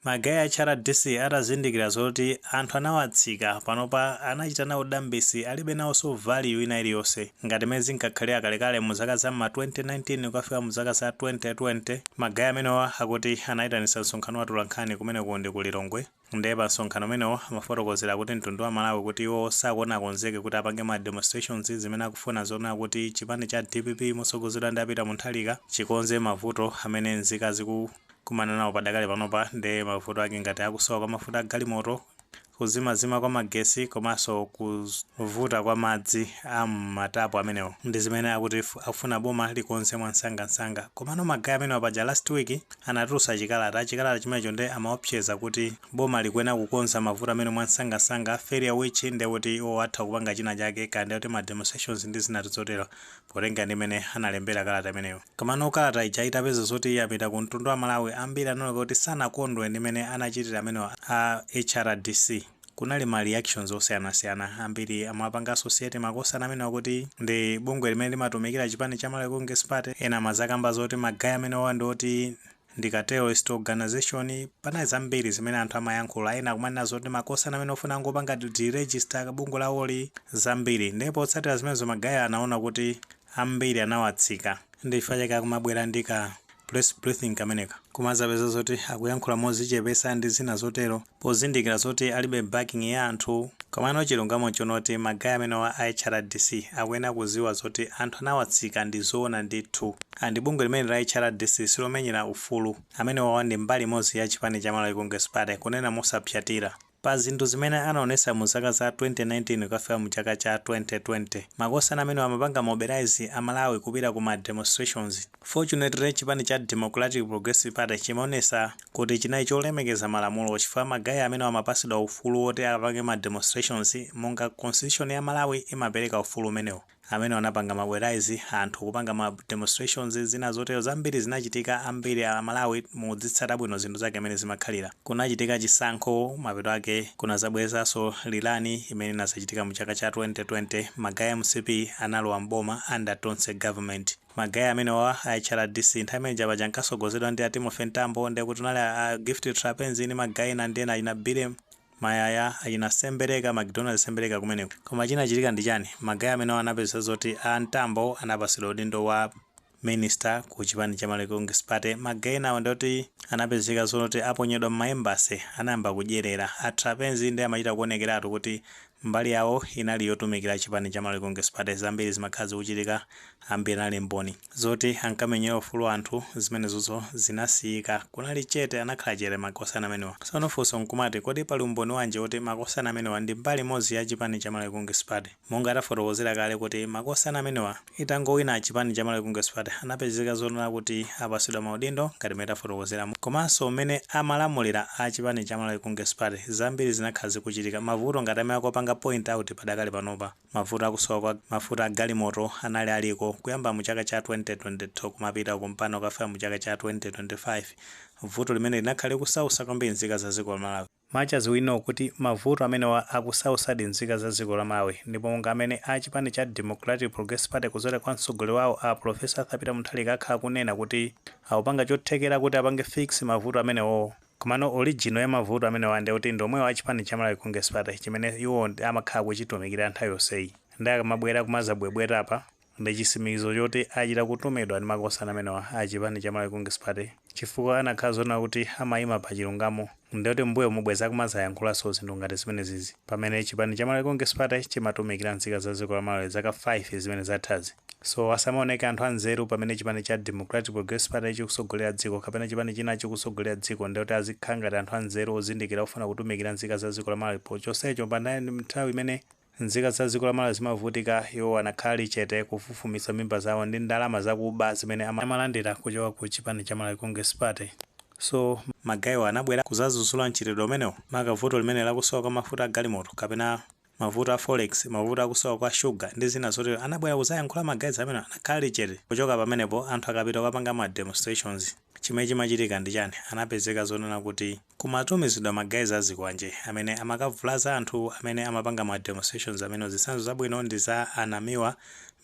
Ma guy a HRDC atazindikira zoti anthu anawatsika, panopa anachita nawo dambisi, alibe nawonso value ina iliyonse ngati mmene zinkakhalira kalekale mu zaka za ma 2019 kukafika mu zaka za 2020. Ma guy amenewa akuti anayitanitsa msonkhano wa atolankhani kumeneko ndi ku Lilongwe. Ndiye pa msonkhano umenewo amafotokozera kuti mtundu wa Malawi kuti iwo sakuona akonzeke kuti apange ma demonstrations, zimene akufuna zonena kuti chipani cha DPP motsogozedwa ndi a Peter Mutharika chikonze mavuto amene nzika zikukumana nawo padakali panopa. Ndi mavuto ake ngati akusowa kwa mafuta a galimoto, kuzimazima kwa magesi, komanso kuvuta kwa madzi a mmatapu amenewo, ndi zimene akuti akufuna boma likonze mwansangansanga. Komano ma guy amenewa paja last week anatulutsa chikalata. Chikalata chimenecho ndi amaopseza kuti boma likuyenera kukonza mavuto amene mwansangansanga, failure which ndi kuti iwo atha kupanga china chake kandi kuti ma demonstrations ndi zina zotero, potenga ndi imene analembera kalata imeneyo. Komano kalata ija itapeza zoti yapita ku mtundu wa Malawi, ambiri anaoneka kuti sanakondwe ndi imene anachitira amenewa a HRDC. Kunali ma reactions osiyanasiyana. Ambiri amapanga associate makosana amenewa kuti ndi bungwe limene limatumikira chipani cha Malawi Congress Party. Ena amazakamba zoti ma guy amenewa ndi oti ndi ka terrorist organization. Panali zambiri zimene anthu amayankhula. Ena akumanena zoti makosana amene ofuna angopanga deregister bungwe lawoli, zambiri. Ndipo potsatira zimenezo ma guy anaona kuti ambiri anawatsika, ndi chifukwa chake akumabwera ndi ka press briefing kameneka, kumazapeza zoti akuyankhula mozichepesa ndi zina zotero, pozindikira zoti alibe backing ya anthu. Komano chilungamo chonoti ma guy amenewa a HRDC akuyenera kuziwa zoti anthu anawatsika ndi zoona ndithu, and bungwe limene la HRDC silomenyera ufulu. Amenewawa ndi mbali imodzi ya chipani cha Malawi Congress Party, kunena mosapyatira. Pa zinthu zimene anaonesa mu zaka za 2019 kukafika mu chaka cha 2020, makosana amene amapanga mobilize Amalawi kupita ku ma demonstrations. Fortunately, chipani cha Democratic Progressive Party chimaonesa kuti chinali cholemekeza malamulo, chifukwa ma guy amene amapasidwa ufulu woti apange ma demonstrations monga constitution ya Malawi imapereka ufulu umenewo. Amene anapanga mobilize anthu kupanga ma demonstrations, zina zotero, zambiri zinachitika. Ambiri a Malawi mudzitsata bwino zinthu zake amene zimakhalira. Kunachitika chisankho, mapeto ake kunazabwezanso rerun imene inazachitika mu chaka cha 2020. Ma guy MCP analowa mboma under Tonse government. Ma guy amenewa a HRDC nthawi imene japaja ankasogozedwa ndi a Timothy Mtambo, ndekuti unali a Gift Trapence ndi ma guy ena ndi ena, achina Billy Mayaya, achina Sembereka, McDonald Sembereka kumeneko. Koma chinachitika ndi chani? Ma guy amenewa anapeza zoti a Mtambo anapasidwa udindo wa minister ku chipani cha Malawi Congress Party. Ma guy enawo ndoti anapezeka zoti aponyedwa m'ma embassy, anayamba kudyerera. A Trapence ndi amachita kuonekeratu kuti mbali yawo inali yotumikira chipani cha Malawi Congress Party. Zambiri zimakhala zikuchitika, ambiri anali mboni zoti ankamenyera ufulu anthu. Zimenezozo zinasiyika, kunali chete, anakhala chete makosana amenewa. Tsono funso nkumati, kodi pali umboni wanji kuti makosana amenewa ndi mbali imodzi ya chipani cha Malawi Congress Party? Monga atafotokozera kale kuti makosana amenewa itangowina chipani cha Malawi Congress Party anapezeka zonena kuti apasidwa maudindo ngati mmene tafotokozeramo, komanso mmene amalamulira a chipani cha Malawi Congress Party zambiri zinakhala zikuchitika. Mavuto ngati amene akupanga point out padakali panopa, mavuto akusowa kwa mafuta a galimoto, anali aliko kuyamba mu chaka cha 2022 kumapita kumpano kafika mu chaka cha 2025. Vuto limene linakhale kusausa kwambiri nzika za dziko la Malawi. Much as we know kuti mavuto amenewa akusausadi nzika za dziko la Malawi, ndipo monga amene a chipani cha Democratic Progressive Party kudzera kwa mtsogoleri wawo a Professor Arthur Peter Mutharika akhala kunena kuti akupanga chothekera kuti apange fix mavuto amenewo, komano original ya mavuto amenewa ndi kuti ndi omwewo a chipani cha Malawi Congress Party chimene iwo amakhala kuchitumikira nthawi yonseyi. Ndi akamabwera kumazabwebweta apa ndi chisimikizo choti achita kutumidwa ndi makosana amenewa a chipani cha Malawi Congress Party, chifukwa anakhala zoona kuti amayima pa chilungamo. Ndiyoti mbuyo mubweza kumazayankhulanso zinthu ngati zimenezizi pamene chipani cha Malawi Congress Party chimatumikira nzika za dziko la Malawi zaka 5 zimene zathazi. So asamaoneke anthu anzeru pamene chipani cha Democratic Progressive Party chikusogolera dziko kapena chipani china chikusogolera dziko, ndiyoti azikhala ngati anthu anzeru ozindikira ofuna kutumikira nzika za dziko la Malawi. Po chonsecho pa nthawi imene nzika za dziko la Malawi zimavutika, iwo anakhala chete kufufumitsa mimba zawo ndi ndalama zakuba zimene amalandira kuchoka ku chipani cha Malawi Congress Party. So ma guy wa anabwera kuzazuzula mchitidwe umenewo, maka vuto limene lakusowa kwa mafuta a galimoto kapena mavuto a forex, mavuto akusowa kwa shuga ndi zina zotero. Anabwera kuzayankhula ma guys amene anakhala chete? Kuchoka pamenepo, anthu akapita kukapanga ma demonstrations, chimene chimachitika ndi chani? Anapezeka zonena kuti kumatumizidwa ma guys azikwanje amene amakavulaza anthu amene amapanga ma demonstrations amene. Zitsanzo zabwino ndi za Anamiwa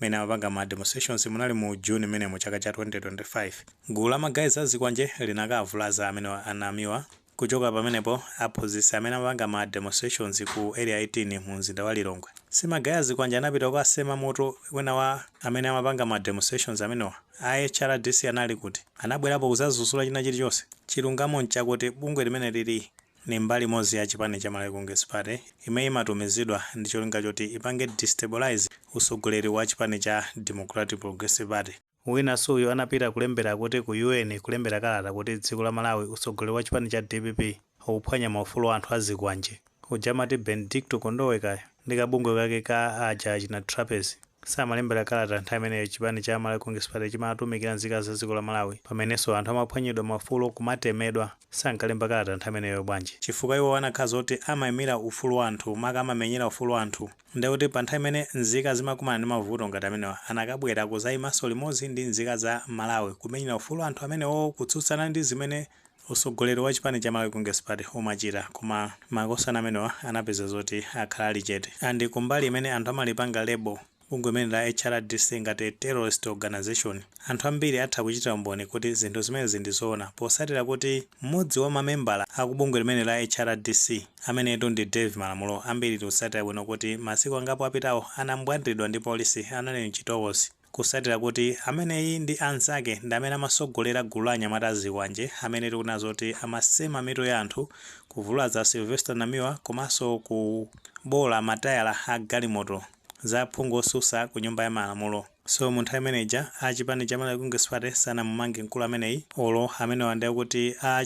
amene amapanga ma demonstrations, munali mu June imene mu chaka cha 2025. Gulu la ma guys azikwanje linakavulaza amene Anamiwa. Kuchoka pamenepo, aphunzitsi amene amapanga ma demonstrations ku Area 18 mu mzinda wa Lilongwe, simagaya zikwanja anapita kukasema mutu wina wa amene amapanga ma demonstrations amenewa. A HRDC anali kuti? Anabwerapo kuzazusula china chilichonse? Chilungamo nchakuti bungwe limene lili ni mbali imodzi ya chipani cha Malawi Congress Party imene imatumizidwa ndi cholinga choti ipange destabilize usogoleri wa chipani cha Democratic Progressive Party. Winanso uyu anapita kulembera kuti ku UN, kulembera kalata kuti dziko la Malawi, usogoleri wa chipani cha DPP ukuphwanya maufulu anthu azikwanje uja, amati Benedicto Kondowe kaya ndi kabungwe kake ka aja china Trapence, samalembera kalata nthawi imeneyo chipani cha Malawi Congress Party chimatumikira nzika za dziko la Malawi, pamenenso anthu amaphwanyidwa maufulu, kumatemedwa? Sankalemba kalata nthawi imeneyo bwanji? Chifukwa iwo anakhala zoti amayimira ufulu wa anthu, maka amamenyera ufulu wa anthu, ndekuti pa nthawi imene nzika zimakumana ndi mavuto ngati amenewa, anakabwera kuzayimanso limodzi ndi nzika za Malawi kumenyera ufulu anthu amenewo, kutsutsana ndi zimene usogoleri wa chipani cha Malawi Congress Party umachita. Koma makosana amenewa anapeza zoti akhala ali chete. And kumbali imene anthu amalipanga label bungwe imene la HRDC ngati terrorist organization, anthu ambiri atha kuchita umboni kuti zinthu zimenezi ndi zoona, posatira kuti mmodzi wa mamembala akubungwe limene la HRDC, amenetu ndi Dave Malamulo, ambiri tikusatira bwino kuti masiku angapo apitawo anambwandidwa ndi polisi, anali mchitokosi, kusatira kuti ameneyi ndi anzake ndi amene amasogolera gulu la anyamata azikwanje amene tikunena zoti amasema mitu ya anthu, kuvulaza Sylvester Namiwa, komanso kubola matayala a galimoto za phungu osusa ku Nyumba ya Malamulo. So mu nthawi imeneja a chipani cha Malawi Congress Party sanamumange mkulu ameneyi, olo amenewa ndiye kuti a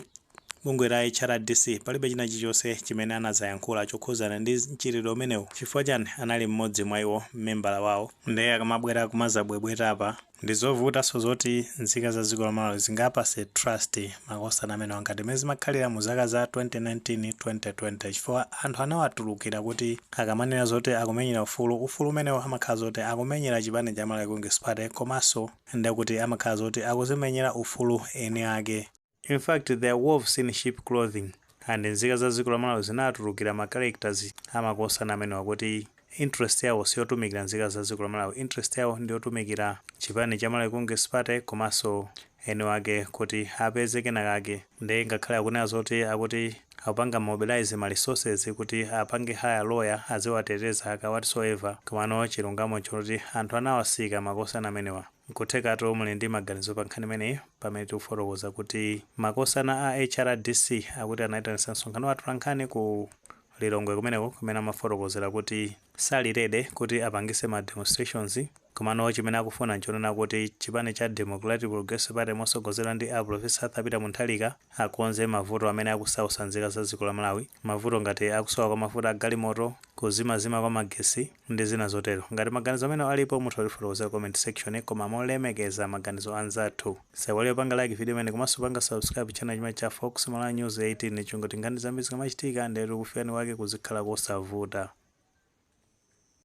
bungwe la HRDC palibe china chilichonse chimene anazayankhula chokhuzana ndi mchitidwe umenewu. Chifukwa chani? Anali mmodzi mwa iwo, membala wawo. Ndiye akamabwera kumazabwebweta apa, ndi zovutanso zoti nzika za dziko la Malawi zingapase trust makosana amenewa ngati mmene zimakhalira mu zaka za 2019, 2020, chifukwa anthu anawatulukira kuti akamanena zoti akumenyera ufulu, ufulu umenewo amakhala zoti akumenyera chipani cha Malawi Congress Party, komanso ndekuti amakhala zoti akuzimenyera ufulu eni ake. In fact, they are wolves in sheep clothing, and nzika za dziko la Malawi zinatulukira ma characters amakosana amenewa, kuti interest yawo siyotumikira nzika za dziko la Malawi, interest yawo ndiyotumikira chipani cha Malawi Congress Party komanso eni wake kuti apeze kenakake. Ndi ngakhale akunena zoti akuti akupanga mobilize ma resources kuti apange hire lawyer aziwateteza aka whatsoever, komano chilungamo choti anthu anawasika makosana amenewa. Nkuthekatu muli ndi maganizo pa nkhani imeneyi, pamene tikufotokoza kuti makosana a HRDC akuti anayitanitsa msonkhano wa atolankhani ku Lilongwe kumeneko, kumene amafotokozera kuti sali ready kuti apangise ma demonstrations, komano chimene akufuna nchonena kuti chipani cha Democratic Progressive Party mosogozera ndi a Professor Arthur Peter Mutharika akonze mavuto amene akusautsa nzika za dziko la Malawi, mavuto ngati akusowa kwa mafuta a galimoto, kuzimazima kwa magesi ndi zina zotero. Ngati maganizo amene alipo, mutha kutifotokozera comment section, koma molemekeza maganizo anzathu. Saiwale panga like video imene komanso panga subscribe channel chimene cha Fox Malawi News 18, chingoti nkhani zambiri zikamachitika ndetu kufikani wake kuzikhala kosavuta.